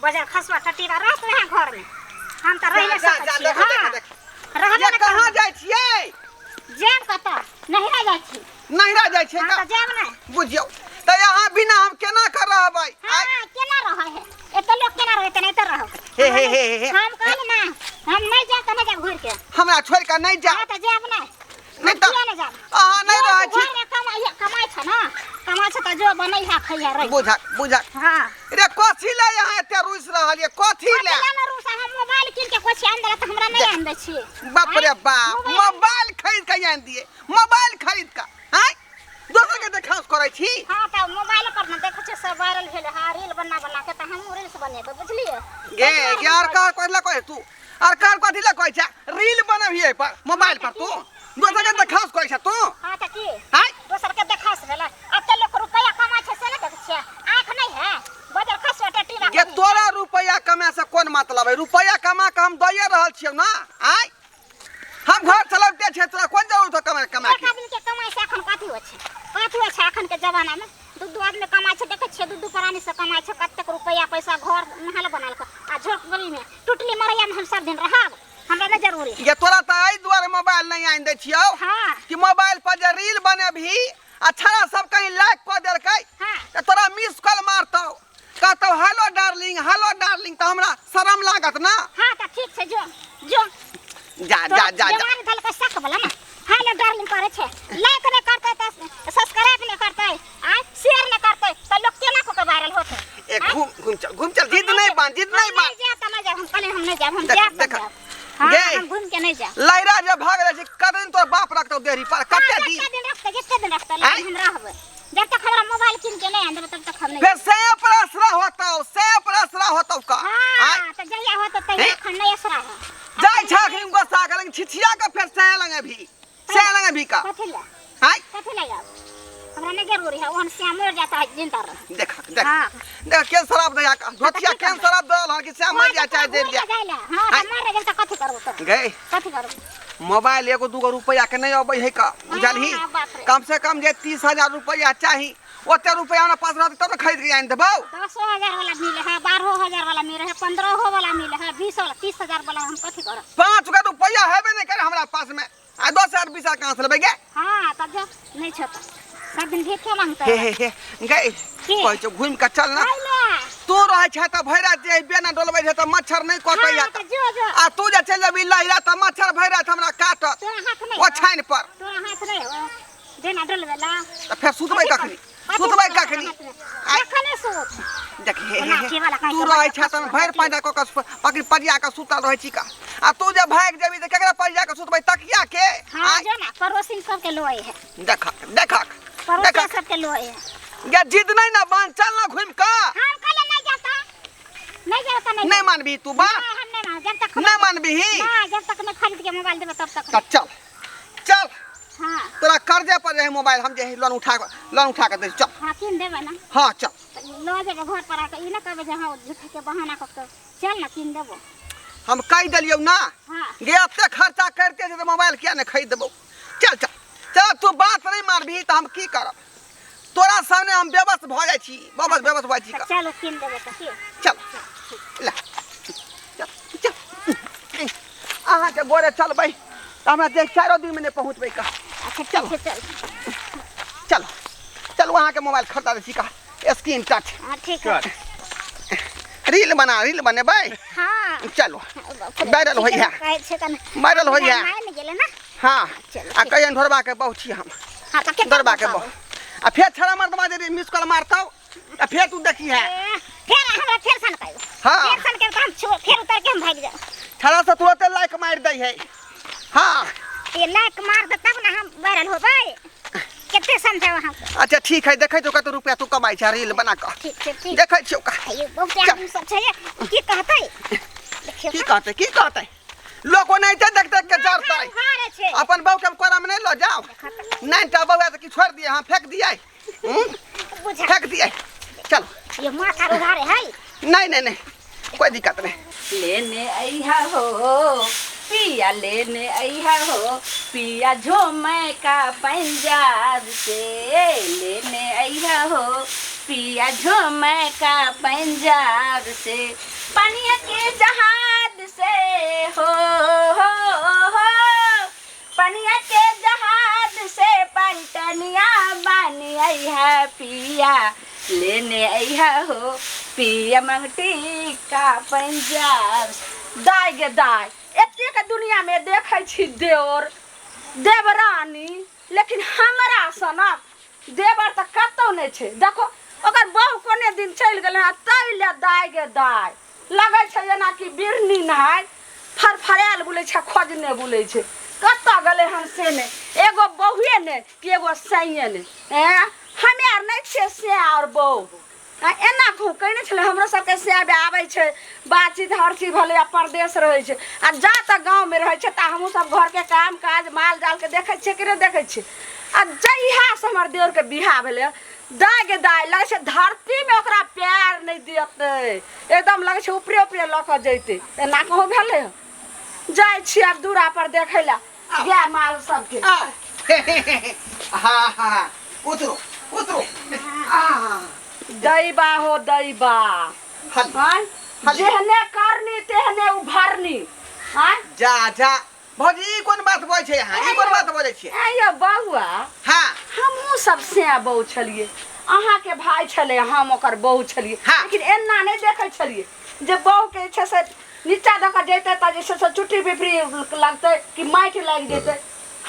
बजर खसुआ टटीरा रहत यहाँ घर में हम तऽ रहि जा, नहि जा, सकै छियै देखो, हाँ देखो, रहबे ये नहि कहाँ करबै। जाइ छियै जायब कतऽ नहिरा जाइ छी नैहरा जाइ छियै हाँ का तऽ जायब नहि बुझियौ तऽ यहाँ बिना हम केना कर रहबै हाँ केना रहै है एते लोक केना रहै तेनाहिते रहब हे, हे, हे, हे, हे। हम कहली ना हम नहि जायब तऽ नहि जायब घुरि के हमरा छोड़ि कऽ नहि जाउ हाँ तऽ जायब नहि नहि तऽ किया नहि जायब अहाँ नहि रहै छी घरमे कमाइ कमाइ छै ना कमाइ छै तऽ जो बनै है खैया रही बुझक बुझक हाँ रे कथी ले यहाँ एते रुसि रहल ये कथी ले कथी ले रूसा हम मोबाइल कीन के कुछ आन देला तऽ हमरा नहि आन दै छी बाप रे बाप मोबाइल खरीद के आनि दिए मोबाइल खरीद के आँय दोसर के देखाउस करै छी हाँ तऽ मोबाइल पर ने देखै छियै सब वायरल भेल हाँ रील बना बना के तऽ हमहूँ रील्स बनेबै बुझलियै गे गे आर कह कथी ले कहै तू आर कह कथी ले कहै छै रील बनबियै पर मोबाइल पर तू दोसर के देखाउस करै छै तू हाँ तऽ की आँय दोसर के देखास भेलै एते लोक रुपैआ कमाइ छै से नहि देखै छियै आँखि नहि है बजर खसो टटी गे तोरा रुपैआ कमाए से कोन मतलब है रुपैआ कमा के हम दइए रहल छियौ ना आँय हम घर चलबते छै तोरा कोन जरूरत है कमाए कमाए एक के आदमी के कमाई से अखन कथी होइ छै कथी होइ छै अखन के जमाना में दू दू आदमी कमाइ छै देखै छियै दू दू प्राणी से कमाइ छै कतेक रुपैआ पैसा घर महल बनल आ झोपड़ी में टुटली मरैया में हम सब दिन रहब हमरा नहि जरूरी ये तोरा तऽ एहि दुआरे मोबाइल नहि आनि दै छियौ हाँ कि मोबाइल पर जे रील बनेबही आ छड़ा सब कहीं लाइक कऽ देलकै हाँ तऽ तोरा मिस कॉल मारतौ कहतौ हेलो डार्लिंग हेलो डार्लिंग तऽ हमरा शरम लागत ना हाँ तऽ ठीक छै जो जो जा जा जा जा बीमारी धलकै शक वाला ना हेलो डार्लिंग करे छै लाइक नहि करतै तऽ सब्सक्राइब नहि करतै आ शेयर नहि करतै तऽ लोक केना कऽ के वायरल होतै ए घूम घूम चल घूम चल जिद नहीं बांध जिद नहीं हम बांध नहीं जायब तऽ नहि जायब हम कहलियै हम नहि जायब हम देख, जायब तऽ देख। जायब हाँ गे। हम घूम के नहीं जायब लैरा जे भाग रहल छै कते दिन तोर बाप रखतौ देहरी पर कते हाँ, दिन जते दिन रखतै जते दिन रखतै लेकिन हम रहबै जब तक हमरा मोबाइल कीन के नहीं आन देबै तब तक हम नहीं फिर से पर असरा होतौ से पर असरा होतौ का आय हाँ तऽ जहिया होतै तहिया हैं? एखन नहीं असरा है जाय छै अखन गोसा के लंग छिछिया के फेर से लंग भी से लंग भी का कथी ले आय कथी ले जाओ हमरा नहीं जरूरी है ओहन श्याम मर जाता है जिंदा रह देख देख हाँ। देख के शराब दया का धोतिया की केन करबै? शराब दल हन कि श्याम मर जा चाहे दे दिया हाँ आय। तऽ मर गेल तऽ कथी करबो तो गए कथी करबो मोबाइल एगो दूगो रुपया के नहीं अबै है का बुझलही हाँ, बाप रे। कम से कम जे 30,000 रुपया चाही ओते रुपया हमरा पास रहतै तब ने खरीद के आनि देबौ 10,000 वाला मिले है 12,000 वाला मिले है 15 वाला मिले है 20 वाला 30,000 वाला हम कथी करब 5 गो रुपया हेबे नहीं करे हमरा पास में आ 10,000 20,000 कहाँ से लेबै गे हाँ तब जा नहीं छो तो सब दिन भीखे मांगते हे हे हे गे की? कहै छौ घुमि कऽ चल ना आइले तू रहै छै तऽ भरि राति जे बेना डोलबै छै तऽ मच्छर नहि कटै हाँ तो जो जो आ तू जे चलि जेबही लहिरा तऽ मच्छर भरि राति हमरा काटत तोरा हाथ नहीं हो ओछाइन पर तोरा हाथ नहीं हो देना डोलबेला तऽ फेर सुतबै कखनी सुतबै कखनी आइ कखने सुत देख हे हे, ओना हे केवल तू कहीं रहै छै तऽ भरि पाँजा कऽ कऽ पकड़ि पजिया कऽ सुतल रहै छी का आ तू जे भागि जेबही तऽ केकरा पजिया कऽ सुतबै तकिया के हाँ आइ जो ना पड़ोसिन सबके लोए है देखक देखक पड़ोसिन देखक सबके लोए है गे जिद नहीं ना बांध चल ना घूम कऽ हम कहले नहीं जाता नहीं जाता नहीं नहीं मानबी तू बात ना, हम नहीं मानब जब तक नहीं मानबी ना जब तक नहीं खरीद के मोबाइल देबे तब तक तऽ चल चल हाँ तोरा कर्जे पर रहे मोबाइल हम जे है लोन उठा लोन उठा के दे चल हाँ कीन देबे ना हाँ चल तऽ लऽ जेबै घर पर आके ई ना कहबै जे हाँ झूठे के बहाना कऽ के चल ना कीन देबो हम कहि देलियौ ना हाँ गे एते खर्चा करते छै तऽ मोबाइल किया नहि खरीद देबौ चल चल चल तू बात नहीं मारबही तऽ हम की करब तोरा सामने हम बेबस भऽ जाइ छी बेबस बेबस भऽ जाइ छी तऽ चलू कीन देबै तऽ की चल ला चल चल अहाँके गोरे चलबै तऽ हमरा देख चारो दिनमे नहि पहुँचबै का अच्छा ठीक छै चल चलो चलू अहाँके मोबाइल खरीदा दै छी का स्क्रीन टच हाँ ठीक है रील बना रील बनेबै हाँ चलो वायरल होइए कहै छै कने वायरल होइए नहि गेलै ना हाँ चलो, आ कहियन ढोरबा के बहु छी हम हाँ तऽ केकर ढोरबा के बहु बहु आ फेर छड़ा मर्दमा जे मिस कॉल मारतौ आ फेर तू देखी है ए, फेर हमरा फेर सन कहियो हाँ। फेर सन के हम छो फेर उतर के हम भागि जाओ छड़ा से तुरते लाइक मारि दै है हाँ ये लाइक मार दे तब ना हम वायरल होबै कते समझाओ हम अच्छा ठीक है देखै छौ कते रुपया तू कमाइ छै रील बना कऽ ठीक छै ठीक देखै छियौ का ये बहुत आदमी सब छै की कहतै देखियौ की कहतै की कहतै लोक ओनाहिते देख देख के जरतै उघारे छै अपन बहू के हम कोरा में नहीं लऽ जाओ नहीं टा बहू है तो की छोड़ दिए हम फेंक दिए बुझा फेंक दिए चलो ये माथा उघारे है नहीं नहीं नहीं कोई दिक्कत नहीं लेने अइहा हो पिया लेने अइहा हो पिया झोमै का पंजाब से लेने अइहा हो पिया झोमै का पंजाब से पनिया के जहाज से हो हो हो पनिया के जहाज से पलटनिया बन अइहा पिया लेने अइहा हो पिया मंगटी का पंजाब दाय गे दाय एतेक दुनिया में देखै छी देवर देवरानी लेकिन हमरा सनक देवर तऽ कतहु नहि छै देखो ओकर बहु कोने दिन चलि गेलै आ ताहि लए दाय गे दाय लगै छै जेनाकि बिरनी नहाय फरफरायल बुलै छै खोजने बुलै छै कतऽ गेलै हन से नहि एगो बहुए नहि कि एगो सैये नहि एँ हमे आर नहि छियै से आओर बहु आ एना कहूँ कहने छलै हमरो सबके से आबै आबै छै बातचीत हर चीज भेलै आ परदेश रहै छै आ जा तक गाँवमे रहै छै तऽ हमहूँ सब घरके काम काज माल जालके देखै छियै कि नहि देखै छियै आ जहियासँ हमर देवरके बियाह भेलै दाय गे दाय लगै छै धरतीमे ओकरा पैर नहि देतै एकदम लगै छै ऊपरे ऊपरे लऽ कऽ जैतै एना कहूँ भेलै हँ जाइ छियै आब दूरा पर देखै लए गाय माल सबके आ हाँ हाँ उतरो उतरो आ दैबा हो दैबा हल आँय हल। जेहने करनी तेहने उभरनी आँय जा जा भौजी ई कोन बात बजै छै अहाँ ई कोन बात बजै छियै आँय यौ बौआ हाँ हमहूँ सब सैं बहू छलियै अहाँके भाय छलै हम ओकर बहू छलियै हाँ। लेकिन एना नहि देखै छलियै जे बहूके जे छै से नीचा दऽ कऽ जैतै तऽ जे छै से चुट्टी पिपरी लगतै कि माटि लागि जेतै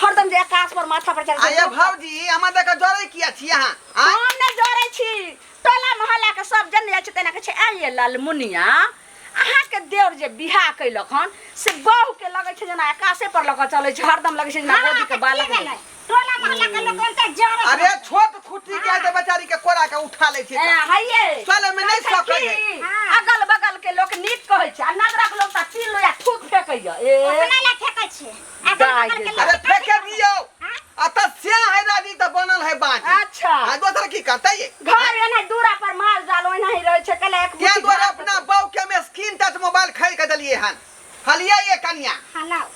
हरदम जे आकाश पर माथा पर चढ़ आये भौजी हमरा देख जरै किया छी अहाँ आँय? हम नहि जरै छी टोला मोहल्ला के सब जन जाइ छै तेना कहै छै आइये लालमुनिया अहाँके देवर जे बियाह कयलक हन से बहू के लगै छै जेना आकाशे पर लऽ कऽ चलै छै हरदम लगै छै जेना गोदी के बालक की भेलै? टोला मोहल्ला के लोक ओनते जरै अरे छोट खुट्टी के तऽ बेचारी के कोरा के उठा लै छै ए, हइये चले में नहि कहै छै सकै है। की, हाँ। अगल बगल के लोक नीक कहै छै आ नगरक लोक तऽ तीन लोया थूक फेकैया ए अपना ला फेकै छियै अगल बगल के लोक अरे फेके दियौ हाँ? अतऽ से है राजी तऽ बनल है बाज अच्छा आ दोसर की करतै ये घर एना दूरा पर माल जाल ओहिना ही रहै छै कले एक तें मुट्ठी दुआरे घास अपना बहू के हम स्क्रीन टच मोबाइल खरीद के देलियै हन हलियै ये कनिया हाँ लाओ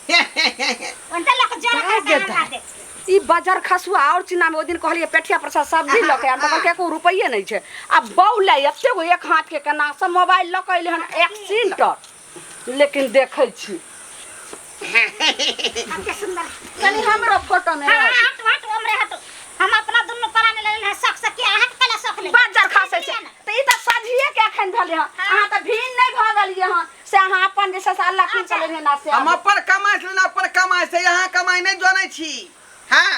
ओनते लोक जरै दाय करतै गे हमरा दाय। देख ई बजर खसुआ और चिन्ना में ओहि दिन कहलिए पेठिया पर से सब्जी लऽ के आन तऽ कहलकै एको रुपैये नहि छै आ बहू ले एते गो एक हाथ के केना सब मोबाइल लऽ के अयलै हन एक सीटर लेकिन देखै छी कते सुंदर कनि हमरो फोटो में हाँ हट हट हमरे हट हम अपना दुनू प्राणी ले लेने शौक से किया अहाँके कला शौक ले बजर खसै छै तऽ ई तऽ सझिए के एखन भेलै हन अहाँ तऽ भीन नहि भऽ गेलियै हन से अहाँ अपन जे छै से अल्लाह कीन कऽ लेने ना से हम अपन कमाइ से लेना अपन कमाइ से यहाँ कमाइ नहि जनै छी हाँ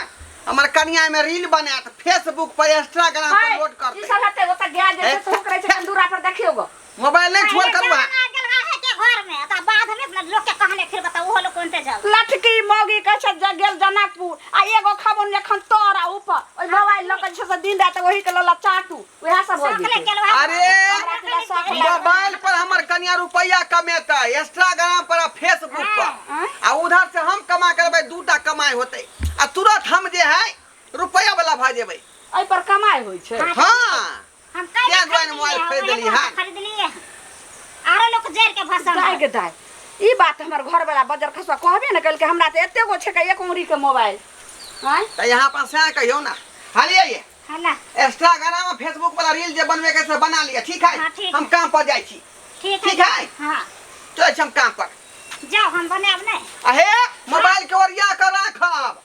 हमर कनिया में रील बनायत फेसबुक पर इंस्टाग्राम पर लोड ई करतै सब हेतै ओतऽ गाय जे छै से हुक रहै छै कंदूरा पर देखियौ गो मोबाइल नहीं छोड़ करू अहाँ गेल रहे के घर में त बाद में अपना लोग के कहने फिर बताओ ओहो लोग कोनते जाओ लटकी मौगी कहै छै जे गेल जनकपुर आ एगो खबन एखन तर आ ऊपर ओहि मोबाइल लऽ कऽ जे छै से दिन राति ओही के लऽ चाटू उएह सब हो शौक ले जेतै गेल वएह अरे हमरा किला शौक लागल। मोबाइल पर हमर कनिया रुपया कमेतै इंस्टाग्राम पर आ फेसबुक पर आ उधर से हम कमा करबै दूटा कमाई होतै आ तुरंत हम जे है रुपया वाला भऽ जेबै एहि पर कमाइ होइ छै हाँ हम काहे क्या दुआरे मोबाइल खरीद लेली हन? खरीदलिए आरो लोग जड़ के भसम दाय के दाय ई बात हमर घर वाला बजर खसुआ कहबे ने कलकै हमरा तऽ एते गो छै के एक उंगरी के मोबाइल आँय तऽ यहाँ पर से कहियौ ना हालिए ये है ना इंस्टाग्राम और फेसबुक वाला रील जे बनवे के से बना लिया ठीक है हाँ, ठीक हम है। काम पर जाइ छी ठीक है ठीक है? हाँ चलै छी हम काम पर जाओ हम बनायब नहीं अहे मोबाइल के ओरिया के राखब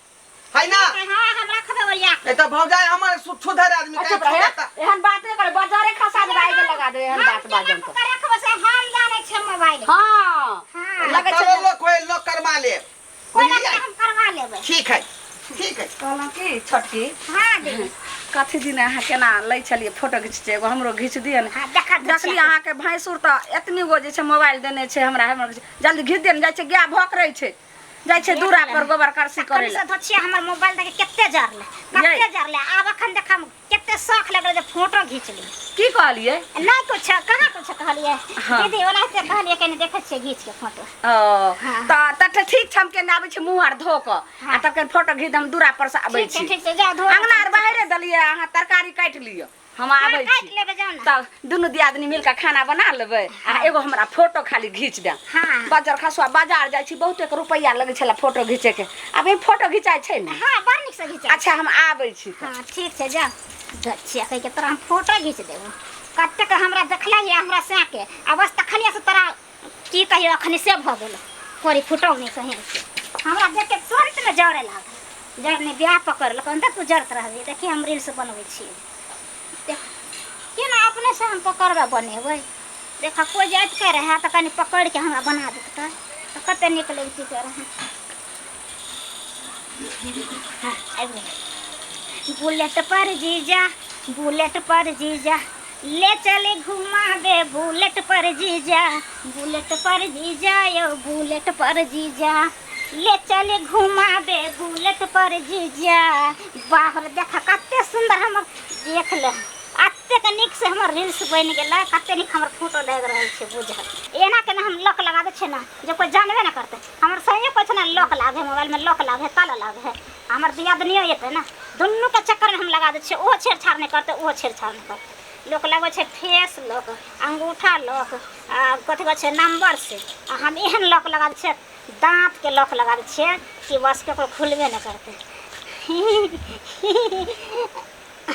है ना हाँ हम रखबे ओरिया नहीं तो भौजाई हमर सुधर आदमी अच्छा कहीं रहे छुटता। एहन बात नहि करे बाजारे खसा देबै आगे लगा दे एहन बात बाजम तऽ रखबे से हम जानै छियै मोबाइल हाँ हाँ लगै छै करो लोग कोई लोग करवा ले कोई बात बुझलियै नहीं, हम करवा लेबै ठीक है ठीक है कहलहुँ की छोटकी हाँ दीदी कथी दिन अहाँ केना लै छलियै फोटो घिच छै एगो हमरो घिच दिअ ने हाँ देखा दे देखली अहाँके भैंसुर तऽ एतनी गो जे छै मोबाइल देने छै हमरा हमर जल्दी घिच दिअ ने जाइ छै गाय भोकरै छै जाइ छै दूरा पर गोबर करसी करै कनी लए से धोछिया हमर मोबाइल देखे कते जरले कते जरले आब अखन देखम कते शौख लगल जे फोटो घीच ली की कहलियै नहीं कुछ कहाँ कुछ कहलिए हाँ। दीदी ओनाहिते कहलिए कनी देखै छियै घीच के फोटो ओ हाँ। तऽ तऽ ठीक छै हम केने आबै छी मुँह आर धो कऽ आ तब कनि फोटो घीच हम दूरा पर से आबै ठीक छै छी ठीक छै जाओ धो अंगना आर बाहरे देलियै अहाँ तरकारी काटि लिअ हम हाँ, आबै काटि छी लेबै जाउ ने तब दुनू दियादनी मिल कऽ खाना बना लेबै आ एगो हमरा फोटो खाली घीच देब हाँ। बजर खसुआ बाजार जाइ छी बहुते रुपैआ लगै छलै फोटो घीचैके आब ई फोटो घिचाइ छै ने हाँ बड़ नीक से घिचा अच्छा हम आबै छी तऽ हाँ ठीक छै जाओ दच्छिया कहि के तोरा हम फोटो घीच देबो कतेक हमरा देखला ये हमरा सैके आ बस तखनिया से तोरा कहियो अखनी से भऽ गेल कोरी फुटौ नहि कहीं हमरा देख के तुरंत में जरे लागल जरने ब्याह पकड़लक अंदर तू जरत रहबी देखी हम रील्स बनबै छियै देख केना अपने से हम पकड़बै बनेबै देख कोइ जाइत के रहए तऽ कनि पकड़ि के हमरा बना देतै तऽ कते नीक लगितै के रहए हाँ आबि गेलै बुलेट पर जीजा बुलेट पर जीजा ले चले घुमा दे बुलेट पर जीजा बुलेट पर जीजा यो बुलेट पर जीजा ले चले घुमा दे बुलेट पर जीजा बाहर देख कते सुंदर हमर देख ले एतेक नीक से हमर रील्स बनि गेलै कते नीक हमर फोटो लागि रहल छै बुझल एना केना हम लॉक लगा दै छियै ने जे कोइ जानबे नहि करतै हमर सहिए कहै छै ने लॉक लागे मोबाइलमे लॉक लागे ताला लागे हमर दियादनियो एतै ने दुनूके चक्करमे हम लगा दै छियै ओहो छेड़छाड़ नहि करतै ओहो छेड़छाड़ नहि करतै लोक लगबै छै फेस लॉक अंगूठा लॉक आ कथी कहै छै नंबर से आ हम एहन लॉक लगा दै छियै दाँतके लॉक लगा दै छियै कि बस ककरो खुलबे नहि करतै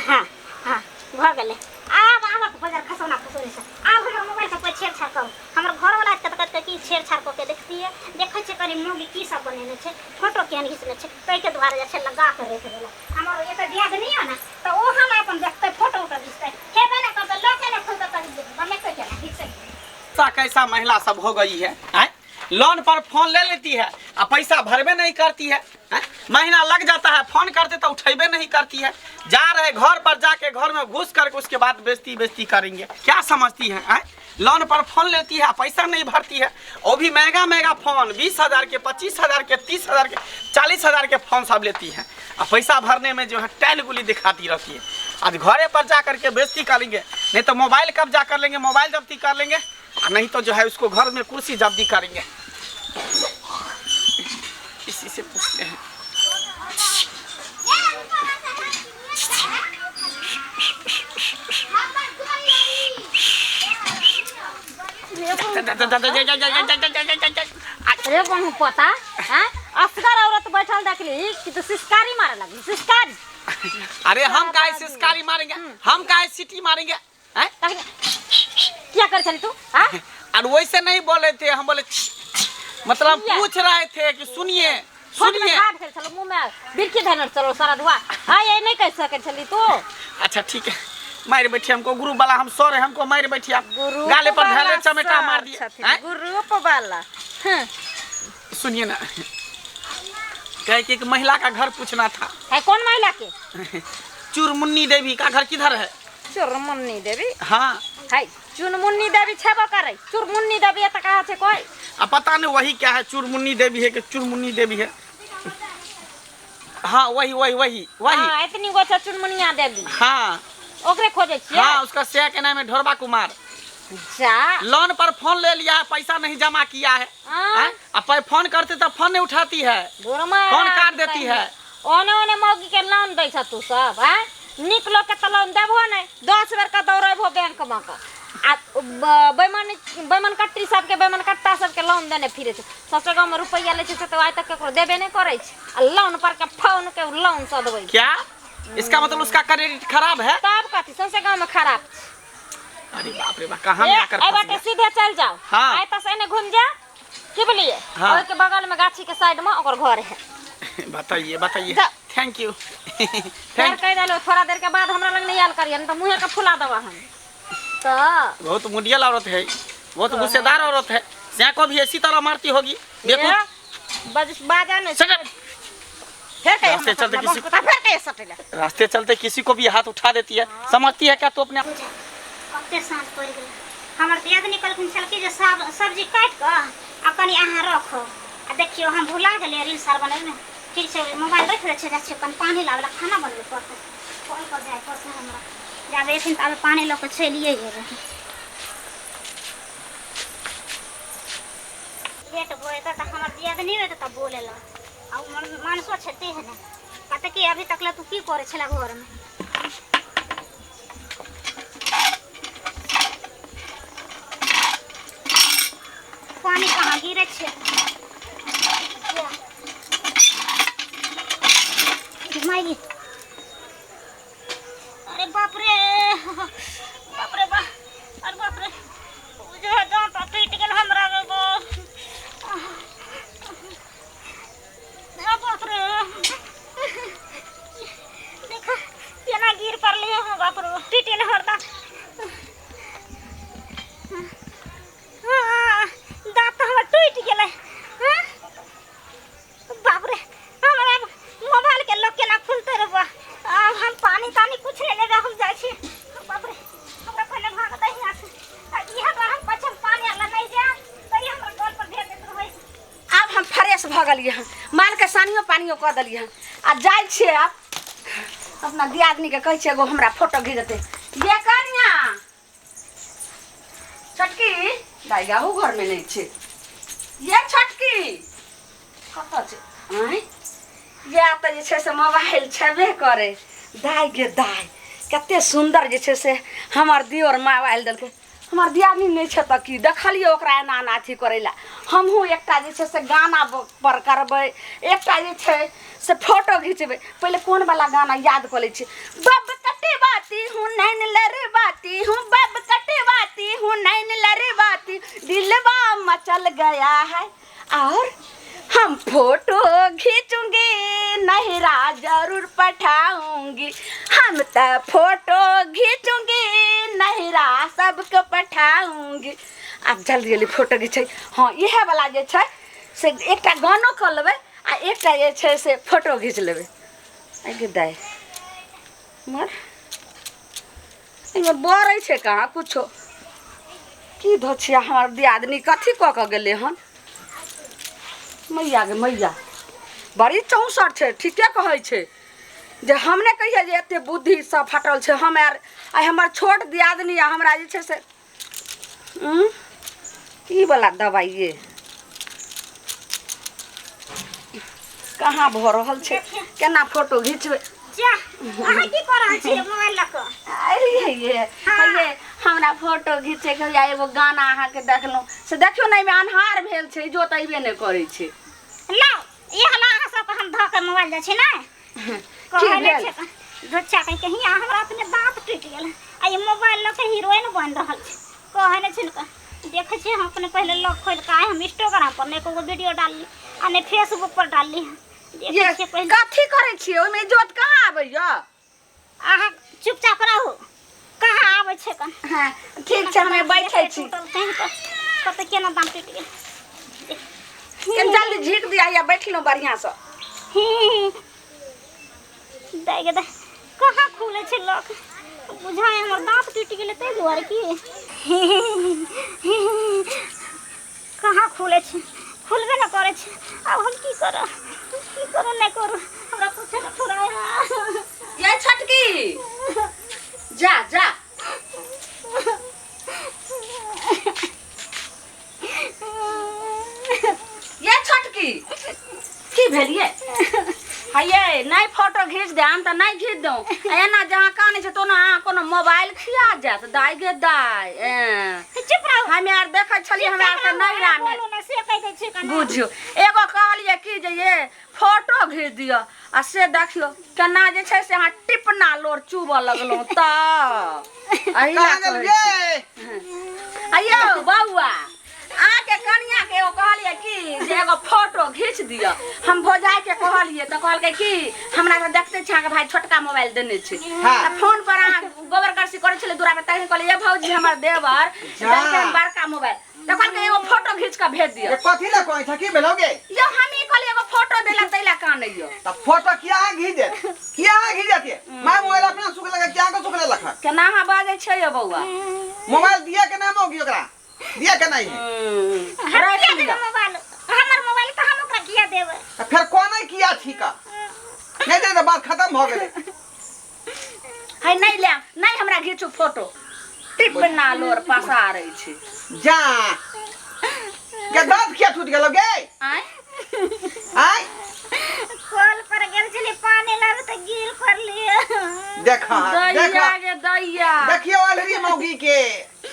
हाँ हाँ भऽ गेलै आब आबक बजार खसौना खसौनी से आब हमर मोबाइल के कोइ छेड़छाड़ करू हमर घरवला एतऽ कहतै कि छेड़छाड़ कऽ के देखतियै देखै छियै कनि मौगी की सब बनेने छै फोटो केहन घिचने छै ताहिके दुआरे जे छै लगा कऽ राखि देलक हमर एतऽ दियादनी यऽ ने तऽ ओ हमरा अपन देखतै फोटो उटो घिचतै हेबे नहि करतै लॉके नहि खुलतै तऽ बनेतै केना घिचतै ऐसा कैसा महिला सब हो गई है आय? लोन पर फोन ले लेती है आ पैसा भरबे नहीं करती है आय? महीना लग जाता है फोन करते तो उठेबे नहीं करती है जा रहे घर पर जाके घर में घुस करके उसके बाद बेइज्जती बेइज्जती करेंगे क्या समझती है आय? लोन पर फोन लेती है पैसा नहीं भरती है वो भी महंगा महंगा फोन 20,000 के 25,000 के 30,000 के 40,000 के फोन सब लेती है आ पैसा भरने में जो है टैल गुली दिखाती रहती है। आज घरे पर जा करके बेइज्जती करेंगे, नहीं तो मोबाइल कब्जा कर लेंगे, मोबाइल जब्ती कर लेंगे, आ नहीं तो जो है उसको घर में कुर्सी जब्ती करेंगे। इसी से पूछते हैं। अरे बहु पता हाँ असगर औरत बैठल देखली कि तू सिसकारी मारे लगली सिसकारी। अरे हम काहे सिसकारी मारेंगे, हम काहे सीटी मारेंगे हैं? क्या कर छली तू हाँ? और वैसे नहीं बोले थे हम, बोले मतलब पूछ रहे थे कि सुनिए सुनिए। चलो मुंह में बिरकी धनर चलो सारा धुआ हाँ ये नहीं कह सके छली तू। अच्छा ठीक है मार बैठी हमको गुरु वाला, हम सर है हमको मार बैठी आप गाले पर धरे चमेटा मार दिए ग्रुप वाला। सुनिए ना, कहे कि एक महिला का घर पूछना था। है कौन महिला के? चुरमुन्नी देवी का घर किधर है? चुरमुन्नी देवी? हाँ है चुनमुन्नी देवी छेबो करे, चुरमुन्नी देवी एत कहाँ छे कोई? आ पता नहीं वही क्या है, चुरमुन्नी देवी है कि चुरमुन्नी देवी है। हाँ वही वही वही वही। हाँ इतनी गो छे चुनमुनिया देवी। हाँ ओकरे खोजे छियै। हाँ उसका से के नाम है ढोरबा कुमार। जा लोन पर फोन ले लिया है, पैसा नहीं जमा किया है। अब फोन करते तो फोन नहीं उठाती है, फोन काट देती है। ओने ओने मौगी के लोन दै छ तू सब हैं? निक लोग के तो लोन देबो नहीं, 10 बेर का दौड़ेबो बैंक में का। आ बेईमान बेईमान कट्टी सब के बेईमान कट्टा सब के लोन देने फिरे छै। सबसे गांव में रुपया ले छै तो आइ तक केकरो देबे नहीं करै छै। आ लोन पर के फोन के लोन सदबै। क्या इसका मतलब उसका क्रेडिट खराब है? तब कथी सबसे गांव में खराब। अरे बाप रे बाप कहां में आकर ए बाटे सीधे चल जाओ। हाँ। आइ त से ने घूम जा की बोलिए। हाँ। ओइ के बगल में गाछी के साइड में ओकर घर है। बताइए बताइए। Thank you. Thank कह देलो थोड़ा देर के बाद हमरा लग नहीं आयल करिए न त मुंहे के फुला देबा हम। तो बहुत मुडियल औरत है, बहुत गुस्सेदार औरत है, से को भी इसी तरह मारती होगी। देखो बाजा नहीं फिर कहे रास्ते चलते किसी फिर कहे सटेला, रास्ते चलते किसी को भी हाथ उठा देती है। समझती है क्या तू अपने? कते साँझ पड़ गेल हमर दियादनी कहलखिन छल कि जे सब सब्जी काटि कऽ आ कनि अहाँ रखो। आ देखियौ हम भुला गेलियै रील्स आर बनबै में। ठीक छै मोबाइल राखि दै छियै, जाइ छियै कनि पानि लाबै लए, खाना बनबै पड़तै। कल पर जाय पड़तै हमरा, जाबे एथिन ताबे पानि लऽ कऽ चलिए जेबै। लेट भऽ जेतै तऽ हमर दियादनी एतै तऽ बोले लग। आ मानसो छै तेहन कहतै कि अभी तक ले तू की करै छलै घरमे। पानी कहाँ गिरे छै? अरे बाप रे बाप रे बाप, अरे बाप रे, दाँत टूटि गेल हमरा रे बाप। भऽ गेलियै हन, मालके सानियो पानियो कऽ देलियै हन। आ जाइ छियै आब अपना दियादनीके कहै छियै एगो हमरा फोटो घीच देतै। ये कनिया छोटकी दाइ गाहू घरमे नहि छै। ये छोटकी कतऽ छै? आँय या तऽ जे छै से मोबाइल छेबे करै। दाइ गे दाइ कते सुन्दर जे छै से हमर दियोर मोबाइल देलकै। हमर दियादनी नहि छै तऽ की देखलियै ओकरा एना एना अथी करै लए। हमहूँ एकटा जे छै से गाना पर करबै, एकटा जे छै से फोटो घिचबै। पहिले कोन वाला गाना याद कऽ लै छियै। बब कटवाती हूँ नैन लड़वाती हूँ, बब कटवाती हूँ नैन लड़वाती, दिलवा मचल गया है और हम फोटो खींचूंगी नहिरा जरूर पठाऊंगी, हम त फोटो खींचूंगी नहिरा सबके पठाऊंगी। आब जल्दी जल्दी फोटो घिचै। हाँ इएह वाला जे छै से एकटा गानो कऽ लेबै आ एकटा जे छै से फोटो घीच लेबै। आगे दाइ मर एहिमे बरै छै कहाँ कुछो। की धोछिया हमर दियादनी कथी कऽ कऽ गेलै हन। मैया गे मैया बड़ी चौंसठ छै। ठीके कहै छै जे हम नहि कहियै जे एते बुद्धि सब फटल छै। हम आर आइ हमर छोट दियादनी आ हमरा जे छै से ई वाला दबाइए कहाँ भऽ रहल छै, केना फोटो घिचबै। जा अहाँ की कऽ रहल छियै मोबाइल लऽ कऽ? अरे ये ये हमरा फोटो घिचैके होइए। एगो गाना अहाँके देखलहुँ से देखियौ ने, एहिमे अन्हार भेल छै, इजोत अयबे नहि करै छै। लाउ इएह ला अहाँ सबके हम धऽ के मोबाइल जाइ छी ने। की कहै नहि भेल? छै धोच्छा कहि के हियाँ हमरा अपने दाँत टूटि गेल आ ई मोबाइल लऽ के हीरोइन बनि रहल छै। कहै नहि छै ने, देखै छियै हम अपने पहिले लॉक खोलि कऽ आइ हम इंस्टाग्राम पर नहि एको वीडियो डालली आ नहि फेसबुक पर डालली। देखै ये छियै पहिले। कथी करै छियै ओहिमे इजोत कहाँ आबैया? अहाँ चुपचाप रहू, कहाँ आबै छै कन। हाँ ठीक छै, हमे बैठै छी। टूटल कहीं पर कतऽ केना दाँत टूटि गेल। कनि जल्दी झीक दिया या बैठलहुँ बढ़िआँसँ। दाइ गे दाइ कहाँ खुलै छै लॉक? बुझाइ हमर दाँत टूटि गेलै ताहि दुआरे की कहाँ खुलै छै, खुलबे नहि करै छै। आब हम की करब, की करू नहि करू, हमरा कुछो नहि फुराय। ये छोटकी जा जा ये छोटकी की भेल ये? हये नहि फोटो घीच दे हम तऽ नहि घीच दौ। एना जहाँ कानै छै तो अहाँ कोनो मोबाइल खिया जायत। दाइ गे दाइ ए चुप रहू। हमे आर देखै छलियै हमरा आरके नैहरा मे। बोलू ने से कहि दै छियै कना। बुझियौ एगो कहलियै की जे ये फोटो घीच दिअ आ से देखियौ केना जे छै से अहाँ टिपना लोर चूबऽ लगलहुँ तऽ एहि लए कहाँ कहै छी। गेलियै? अयौ बौआ अहाँके कनियाके एगो कहलियै कि जे एगो फोटो घीच दिअ। हम भौजाइके कहलियै तऽ कहलकै कि हमरा तऽ देखते छी अहाँके भाय छोटका मोबाइल देने छै। हाँ। तऽ फोन पर अहाँ गोबर करसी करै छलै दूरा पर, तखन कहलियै ये भौजी हमर देवर जा। देलकै हन बड़का मोबाइल। तऽ कहलकै एगो फोटो घीच कऽ भेज दिअ। ये कथी लए कहै छ, की भेलौ गे? यौ हम ई कहलियै एगो फोटो देला तै लए कानैयो। तऽ फोटो किया घीच देत, किया घीच देत? My mobile अपना सुख लगे, किया के सुख लेलक हन? केना अहाँ बाजै छियै यौ बौआ? मोबाइल दिया के नाम होगी ओकरा, दिया के नहीं है। हम राखि किया लिअ। देबै मोबाइल? हमर मोबाइल तऽ हम ओकरा किया देबै? तऽ फेर कोना किया ठीक नहीं दे तऽ बात खत्म भऽ गेलै। है नहीं ले नहीं हमरा घीचू फोटो। टिपना लोर पसारै छै। जा के दांत किया टूट गेलौ गे? आँय आँय कल पर गेल छलियै पानी लाबे तऽ गिर पड़लियै। देखा दैया देखा गे दैया देखियौ अलहरी मौगी के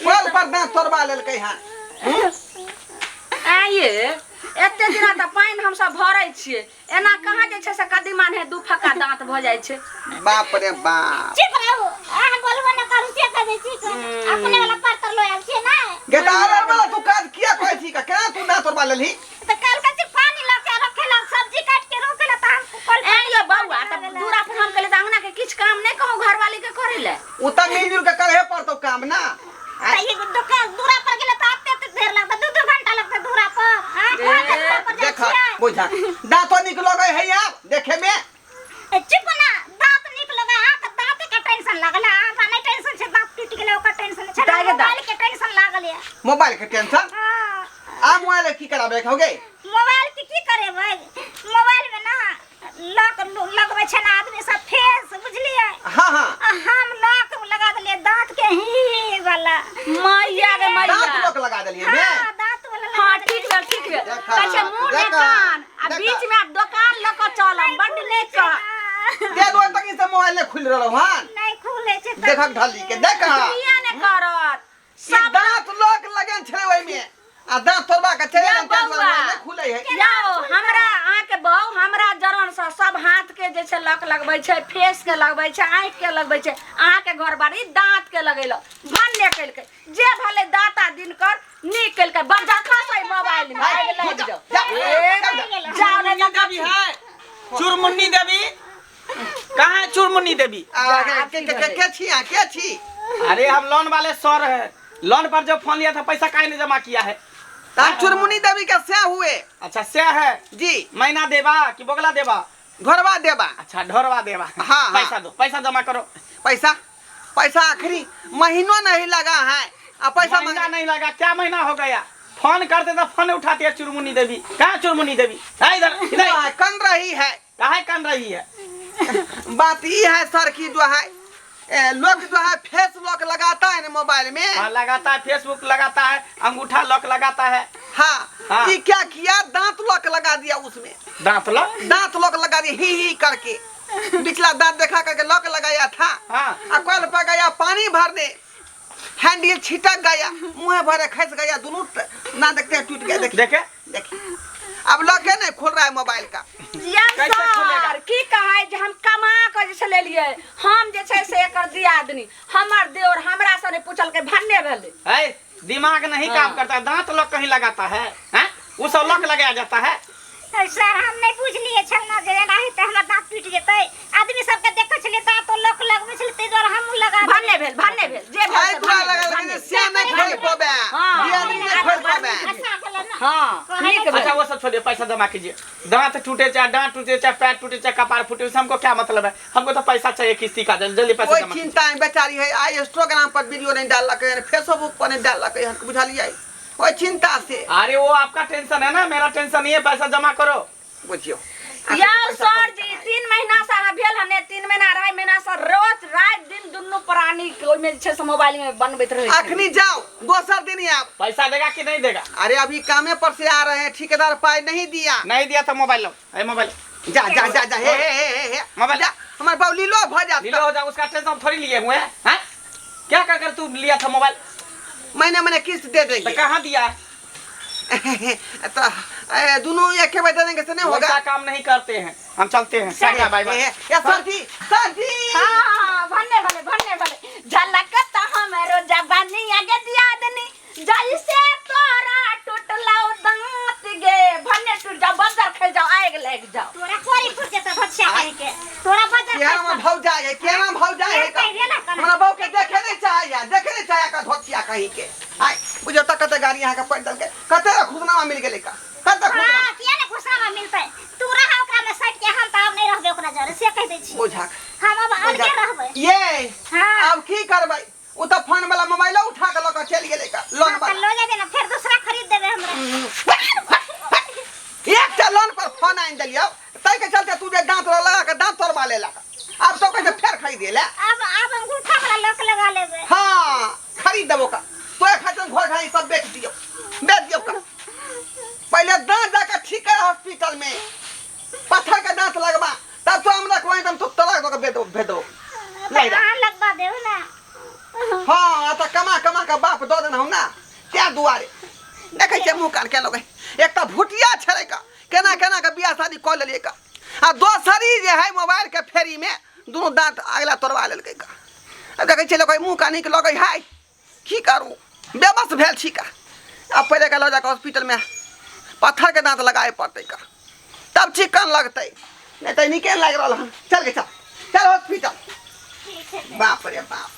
कल पर दांत तोड़बा लेलकै हन। आँय ये एते दिना तऽ पानि हमसब भरै छियै, एना कहाँ जे छै से कदीमा ने दू फक्का दांत भऽ जाइ छै। बाप रे बाप। चुप रहू, अहाँ बोलबो नहि करू से कह दै छी। अपने वाला पर तर लो आयल छियै ने। गे तऽ अलहर वाला तू काज किया कहै छी? केना तू दांत तोड़बा लेलही? तऽ काल्हि कहै छी पानी लऽ के रखेला, सब्जी काटि के रोकेला तऽ हम कल ए यौ बौआ तऽ दूरा पर हम कहलियै तऽ अंगना के किछु काम नहि कहूँ घरवाली के करै लए। ओ तऽ मिलजुल के करहे पड़तौ काम ना। तऽ ई दुकान दूरा पर गेलै तऽ एते एते देर लगतै, दू दू घंटा लगतै दूरा पर। हाँ, घर के दूरा पर जाइ देखा छियै। बुझा दांतो निक लगै है आब देखे में। ए, चुप ना, दांत निक लगै अहाँके दांत के टेंशन लागल है, हमरा नहि टेंशन छै दांत टूटि गेलै ओकर टेंशन छै, दाइ गे दाइ। मोबाइल के टेंशन लागल ये। मोबाइल के टेंशन? हाँ। आ मोबाइल की कराबे के होगे? मोबाइल की के की करेबै? मोबाइल में ना लॉक लगबै छै ना आदमी सब फेस, बुझलियै? हाँ हाँ। आ हम लॉक लगा देलियै दांत के ही वाला। मैया गे मैया। दांत लॉक लगा देलियै ने? हाँ, दांत वाला लगा हाँ, देलियै। ठीक भेल, ठीक भेल। देखा, कहै छै मुँह ने देखा, कान आ देखा। बीच में आब दोकान लऽ कऽ चलब, बड्ड नीक कह। ते दुआरे तक ई सब मोबाइल नहीं खुलि रहल हन। नहीं खुले छै तऽ। देखक ढली के देख। किया ने करत? ई सब दांत लॉक लगन छलै ओहिमे आ दांत तोड़बा के चलि या गेल, ताहि दुआरे बौआ। मोबाइल नहि खुलै है। यौ हमरा अहाँके बहु हमरा जरन से सब हाथ के जे छै लॉक लगबै छै, फेस के लगबै छै, आँखि के लगबै छै, अहाँके घर बारी दांत के लगेलक, भन्ने केलकै जे भले दाता दिनकर नीक केलकै, बड़ खसै मोबाइल में आगि लागि जाओ। जा, ए, जा, जा। जाओ ने चुरमुन्नी देवी है, चुरमुन्नी देवी कहाँ है? चुरमुन्नी देवी। आ, के के के के छी अहाँ, के छी? अरे हम लोन वाले सर है, लोन पर जो फोन लिया था पैसा काहे नहीं जमा किया है? त हम चुरमुनी देवी के से हुए। अच्छा से है। जी। महीना देवा कि बोगला देवा? घरवा देवा। अच्छा ढोरवा देवा। हाँ, हाँ। पैसा दो, पैसा जमा करो। पैसा, पैसा आखिरी महीनो नहीं लगा है आ पैसा महीना मांग नहीं लगा, क्या महीना हो गया? फोन करते तो फोन उठाती है चुरमुन्नी देवी। कहाँ चुरमुन्नी देवी है? इधर इधर। जो है, कन रही है। काहे कन रही है? बात ये है सर की जो है लोग जो है फेस लॉक लगाता है ना मोबाइल में। हाँ, लगाता है, फेसबुक लगाता है, अंगूठा लॉक लगाता है। हाँ, हाँ। ये क्या किया, दांत लॉक लगा दिया उसमें। दांत लॉक? दांत लॉक लगा दिया ही ही करके, पिछला दांत देखा करके लॉक लगाया था। हाँ। आ कल पर गया पानी भरने, हैंडल छिटक गया, मुँह भरे खस गया, दोनों ना देखते हैं टूट गया। देखिए देखे देखिए अब लॉक है नहीं खोल रहा है मोबाइल का। यौ कैसे खुलेगा? सर की कहै जे हम कमा कऽ जे छै लेलियै, हम जे छै से एकर दियादनी, हमर देवर हमरा से नहि पूछलकै, भन्ने भेलै। है दिमाग नहीं काम करता है, दांत लॉक कहीं लगाता है, हैं? वो सब लॉक लगाया जाता है। सर हम नहीं बुझलिए छल ना जे एना हेतै हमर दांत टूटि जेतै। आदमी सबके देखै छलियै दांत लॉक लगबै छलै, ताहि दुआरे हमहूँ लगा देलियै। भन्ने भेल, भन्ने भेल, जे भेल आइ से तोरा भन्ने लगल भेल, कि भन्ने से नहीं खोल पबे, हाँ। दियादनी नहीं खोल पबे। फंसा गेलै ना। हाँ, नीक भेल। अच्छा वो सब छोड़िए, पैसा जमा कीजिए। दांत टूटे चाहे दांत टूटे चाहे पैर टूटे चाहे कपार फूटे, उससे हमको क्या मतलब है? हमको तो पैसा चाहिए किस्ती का, जल्दी जल्दी पैसा कोई जमा कीजिए। चिंता है बेचारी है, आई इंस्टाग्राम पर वीडियो नहीं डाल है, फेसबुक पर नहीं डाल है, बुझलिए कोई चिंता से। अरे वो आपका टेंशन है ना, मेरा टेंशन नहीं है, पैसा जमा करो। बुझियो यौ सर जी 3 महीना से अहाँ भेल हने, 3 महीना 2.5 महीना से रोज राति दिन दुनू प्राणी के ओहिमे जे छै से मोबाइल में बनबैत रहै छै। अखनी जाओ दोसर दिन आप। पैसा देगा कि नहीं देगा? अरे अभी कामे पर से आ रहे हैं, ठेकेदार पाई नहीं दिया। नहीं दिया तो मोबाइल लो, ए मोबाइल जा जा जा जा, हे हे हे हे हे मोबाइल जा, हमार बाबू लीलो भ जात। लीलो हो जा, उसका टेंशन थोड़ी लिए हुए हैं, हैं? क्या कर कर तू लिया था मोबाइल? महीने महीने किस्त दे तो देंगे। कहाँ दिया है? तो दोनों एक बार दे देंगे से नहीं होगा। वैसा काम नहीं करते हैं हम, चलते हैं। टाटा, बाय बाय। ए, ए, सर जी, सर जी। हाँ, भन्ने भले, भन्ने भले। झलकत हमरो जवानी आगे दियादनी, जैसे तोरा टूटलौ दांत गे, भन्ने टूट जाओ, बज्जर खा जाओ, आगि लागि जाओ। तोरा कोरी फूट जेतौ भछिया कहीं के, तोरा बज्जर केना खसतौ। भौजा है, केना भौजा है का? कहि देला कना। हमरा बहू के देखे नहीं चाहे, देखे नहीं चाहे का धोतिया कहीं के। आय बुझो त कते गाड़ी यहाँ के पड़ दल के, कते खुशनामा मिल गेलै का, कते खुशनामा। हाँ, किया ने खुशनामा मिलतै? तू रह ओकरा में सट के, हम त आब नहीं रहबै ओकरा जरे, से कहि दै छी। बुझा हम अब अलगे रहबै। ये हाँ। अब की करबै? उ त फोन वाला मोबाइल उठा के ल के चलि गेलै का, लोन हाँ, त वाला। ल जेतै ने, फेर दूसरा खरीद देबै हमरा। एकटा लोन पर फोन आनि देलियौ, ताहि के चलते तू जे दांत लगा के दांत तोड़बा लेलक, आब तो कहै छै फेर खरीदे ले। अब अंगूठा वाला लॉक लगा लेबै। हाँ खरीद देबो का, तोरे खातिर घर घाई सब बेच दियौ, बेच दियौ का। पहले दांत जाके ठीक कर हॉस्पिटल में, पत्थर के दांत लगबा, तब तो हम रखबै, एकदम तो तलाक दऽ के भेज देबो, भेज देबो। तऽ अहाँ लगबा देब ना। हाँ तऽ कमा कमा के बाप दऽ देने हौ ना, तैं दुआरे देखै छियै मुँह कान के लगै। एक तऽ भुटिया छलै का, केना केना के बियाह शादी कऽ लेलियै का, आ दोसरी जे है मोबाइल के फेरी में दुनू दांत अगला तोड़वा लेलकै का। आ देखै छियै लोक मुँह कान नीक लगै है, की करू बेबस भेल छी का। आब पहिले के लऽ जाकऽ हॉस्पिटल में पत्थर के दांत लगाए पड़तै का, तब चिकन लगतै, नहीं तऽ नीके लागि रहल हन। चल गे चल, चल हॉस्पिटल। बाप रे बाप।